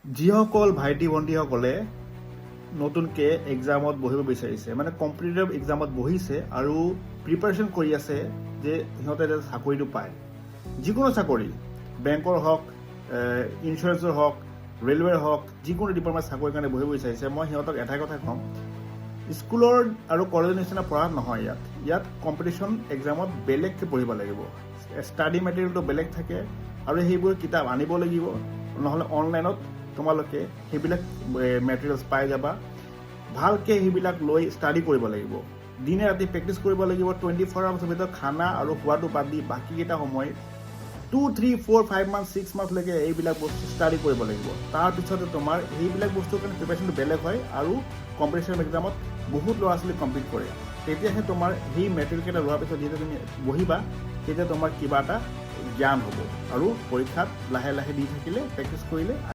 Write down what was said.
যিসকল ভাইটি ভণ্টিসকলে নতুনকৈ এক্সামত বহিব বিচাৰিছে, মানে কম্পিটিটিভ এক্সামত বহিছে আৰু প্ৰিপাৰেশ্যন কৰি আছে যে সিহঁতে যাতে চাকৰিটো পায়, যিকোনো চাকৰি, বেংকৰ হওক, ইঞ্চুৰেঞ্চৰ হওক, ৰেলৱেৰ হওক, যিকোনো ডিপাৰ্টমেণ্ট চাকৰিৰ কাৰণে বহিব বিচাৰিছে, মই সিহঁতক এটাই কথা ক'ম, স্কুলৰ আৰু কলেজৰ নিচিনা পঢ়া নহয় ইয়াত। ইয়াত কম্পিটিশ্যন এক্সামত বেলেগকৈ পঢ়িব লাগিব। ষ্টাডি মেটেৰিয়েলটো বেলেগ থাকে আৰু সেইবোৰ কিতাপ আনিব লাগিব, নহ'লে অনলাইনত তোমালোকে সেইবিলাক মেটেৰিয়েলছ পাই যাবা। ভালকৈ সেইবিলাক লৈ ষ্টাডি কৰিব লাগিব, দিনে ৰাতি প্ৰেক্টিচ কৰিব লাগিব। 24 আৱাৰ্ছৰ ভিতৰত খানা আৰু খোৱাটো বাদ দি বাকীকেইটা সময় 2, 3, 4, 5 month, 6 মান্থলৈকে এইবিলাক বস্তু ষ্টাডি কৰিব লাগিব। তাৰপিছতে তোমাৰ সেইবিলাক বস্তুৰ কাৰণে প্ৰিপেৰেশ্যনটো বেলেগ হয় আৰু কম্পিটিশ্যন এক্সামত বহুত ল'ৰা ছোৱালী কমপ্লিট কৰে। তেতিয়াহে তোমাৰ সেই মেটেৰিয়েলকেইটা লোৱাৰ পিছত যেতিয়া তুমি বহিবা, তেতিয়া তোমাৰ কিবা এটা জ্ঞান হ'ব আৰু পৰীক্ষাত লাহে লাহে দি থাকিলে, প্ৰেক্টিচ কৰিলে